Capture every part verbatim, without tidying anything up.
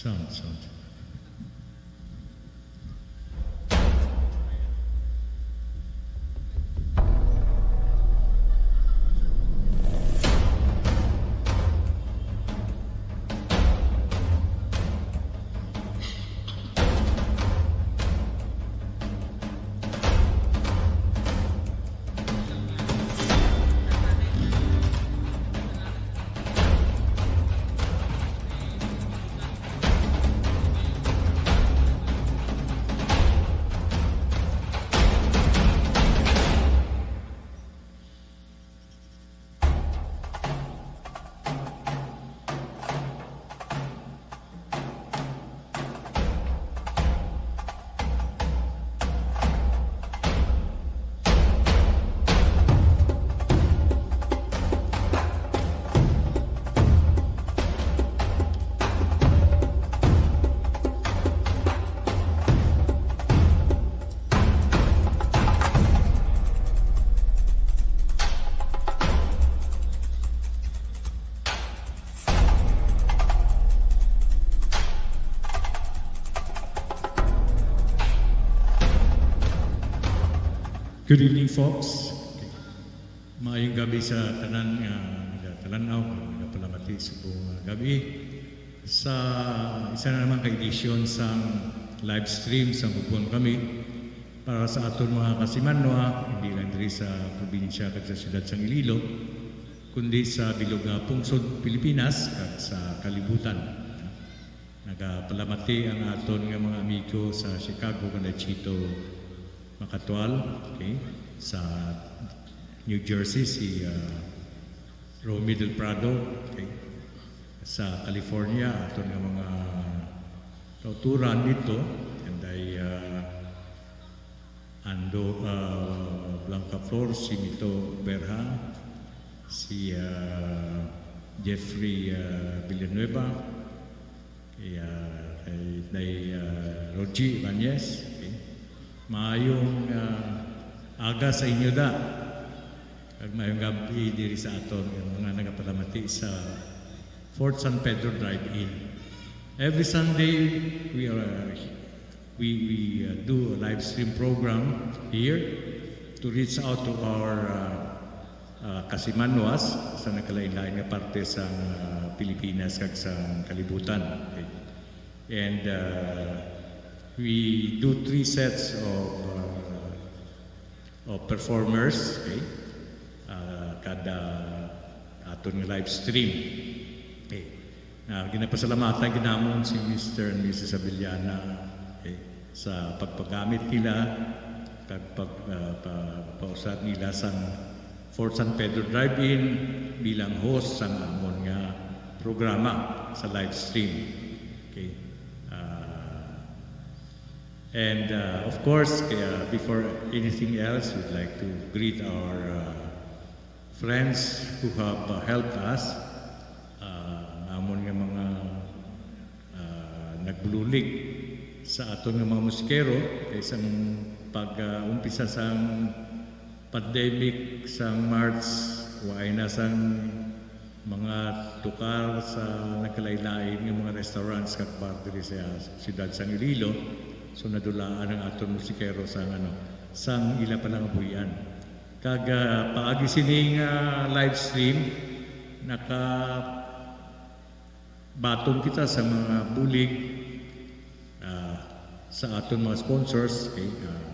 Sound, sound. Good evening, folks. Maayong gabi sa tanan nga nagatalan-aw, nga nagapalamati subong nga gabi sa isa na naman ka edisyon sang live stream sang Hughon Kami para sa aton mga kasimanwa, hindi lang diri sa probinsya kag sa siyudad sang Iloilo, kundi sa bilog nga pungsod Pilipinas kag sa kalibutan. Nagapalamati ang aton nga mga amigo sa Chicago, kanday Chito Makatual, okay? Sa New Jersey, si, ah, Romy Del Prado, okay? Sa California, aton nga mga kauturan dito, kanday, ah, Ando, ah, Blanca Flor, si Mito Berha, si, ah, Jeffrey, ah, Villanueva, kay, ah, kay, kay, ah, Rogie Ibanez. Okay. Maayong, ah, aga sa inyo da. Kag maayong gabi diri sa aton nga mga nagapalamati sa Fort San Pedro Drive-In. Every Sunday, we are, we, we, uh, do a live stream program here to reach out to our, uh, uh, kasimanwas sa nagkalain-lain nga parte sa, uh, Pilipinas kag sa kalibutan. Okay. And, uh, we do three sets of, uh, of performers, okay? Ah, kada aton nga live stream. Okay. Ah, ginapasalamatan gid namon si Mister and Missus Abellana, okay, sa pagpagamit nila kag pag, ah, pa-, pausab nila sang Fort San Pedro Drive-In bilang host sang amon nga programa sa live stream. Okay. Ah, And, uh, of course, kaya before anything else, we'd like to greet our, uh, friends who have, uh, helped us, uh, ang amon nga mga, uh, nagbulig sa aton nga mga musikero kay sang pag, uh, umpisa sang pandemic sang March, waay na sang mga tukar sa nagkalain-lain nga mga restaurants kag bar diri sa siyudad sang Iloilo. So, nadulaan ang aton musikero sang, ano, sang ila pa lang buhian. Kag, ah, paagi sining, ah, live stream, naka- baton kita sa mga bulig, ah, sa aton mga sponsors, okay? Ah,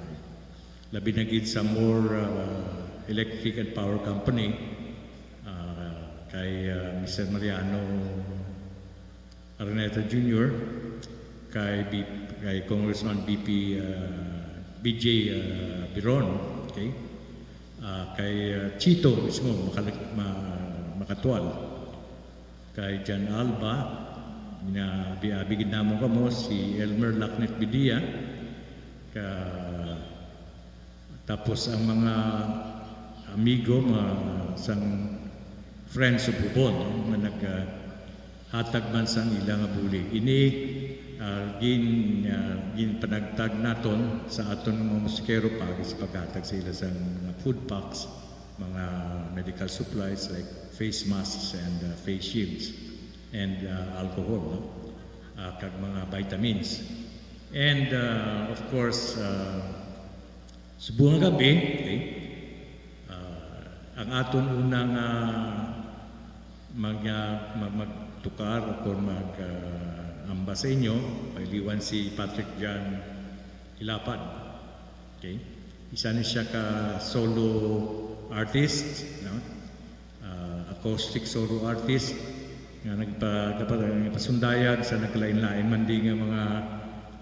labi na gid sa More, ah, Electric and Power Company, ah, kay, ah, Mister Mariano Araneta Junior, kay B-, kay Congressman B P, ah, B J, ah, Biron, okay? Ah, kay, ah, Chito mismo, Makal-, Ma-, Makatual. Kay John Alba, nga abi-abi gid namon kamo, si Elmer Lacnet Bidia, ka, tapos ang mga amigo, mga sang Friends of Hughon, no, nga nag, ah, hatag man sang ila nga bulig. Ini, ah, gin-, ah, ginpanagtag naton sa aton mga musikero paagi sa paghatag sa ila sang mga food packs, mga medical supplies like face masks and, uh, face shields and, uh, alcohol, no? ah, kag mga vitamins. And, ah, of course, ah, subong nga gab-i, okay, ah, ang aton unang, ah, mag, ah, mag, magtukar o kung mag, ah, amba sa inyo, pailiwan si Patrick John Hilapad. Okay? Isa ni siya ka solo artist, no? Ah, acoustic solo artist nga nagpa-, nagpa-, nagpasundayag sa nagkalain-lain man di nga mga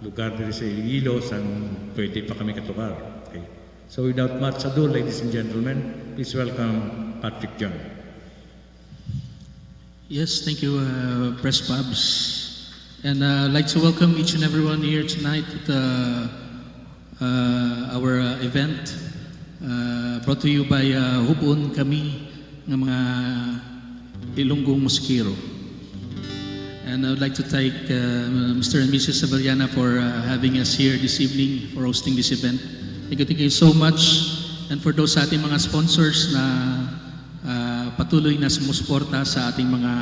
lugar diri sa Iloilo sang pwede pa kami katukar. Okay? So without much ado, ladies and gentlemen, please welcome Patrick John. Yes, thank you, uh, Pres Pabs. And, uh, I'd like to welcome each and everyone here tonight at, uh, uh, our, uh, event, uh, brought to you by, uh, Hubon Kami nga mga Ilonggong Musikero. And I would like to thank, uh, Mister and Missus Savillana for, uh, having us here this evening, for hosting this event. Thank you, thank you so much. And for those sa ating mga sponsors na, uh, patuloy na sumusuporta sa ating mga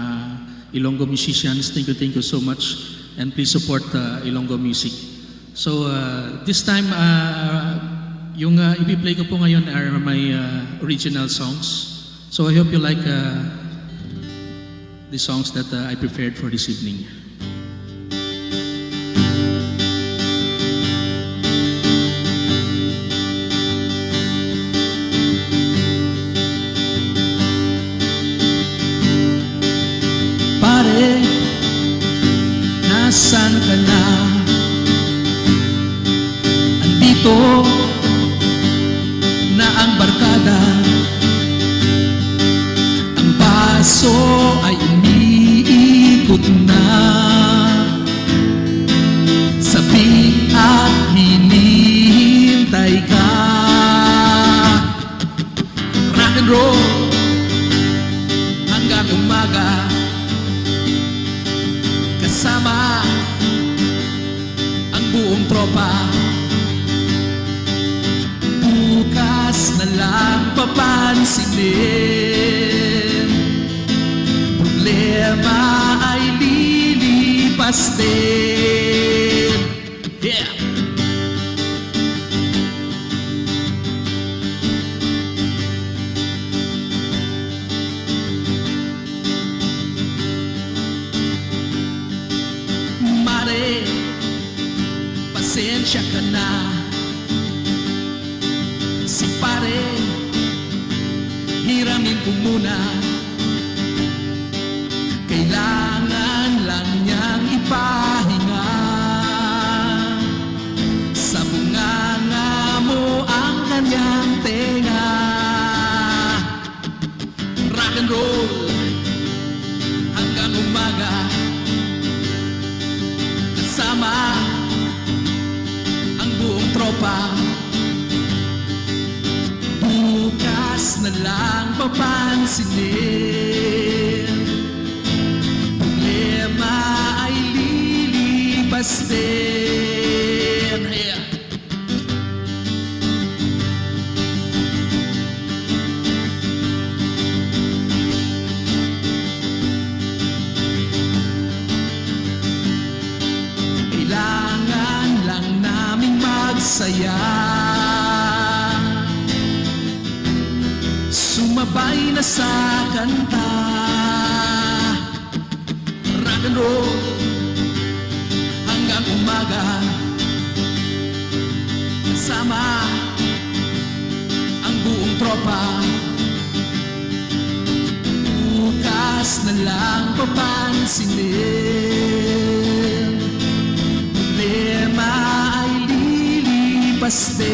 Ilonggo musicians, thank you, thank you so much. And please support, uh, Ilonggo music. So, uh, this time, uh, yung, uh, ipi-play ko po ngayon are my, uh, original songs. So I hope you like, uh, the songs that, uh, I prepared for this evening. Pare, nasan ka na? Andito na ang barkada. Ang baso ay umiikot na. Sabi at hinihintay ka. Rock and roll hanggang umaga. Kasama ang buong tropa. Bukas na lang papansinin. Problema ay lilipas din. Yeah! Mare, pasensya ka na. Si pare, hiramin ko muna. Kailangan lang niyang ipahinga. Sa bunganga mo ang kanyang tenga. Rock and roll hanggang umaga. Kasama ang buong tropa. Bukas na lang papansinin. Problema ay lilipas din. Yeah. Kailangan lang naming magsaya. Sumabay na sa kanta. Rock and roll hanggang umaga. Kasama ang buong tropa. Bukas na lang papansinin. Problema ay lilipas din.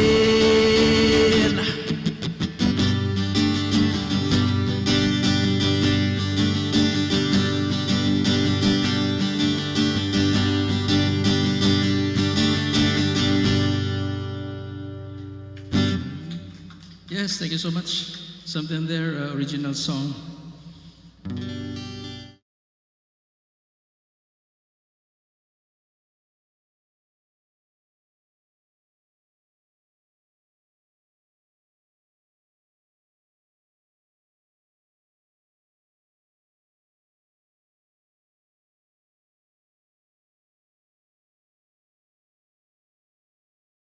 Yes, thank you so much. Something there, uh, original song.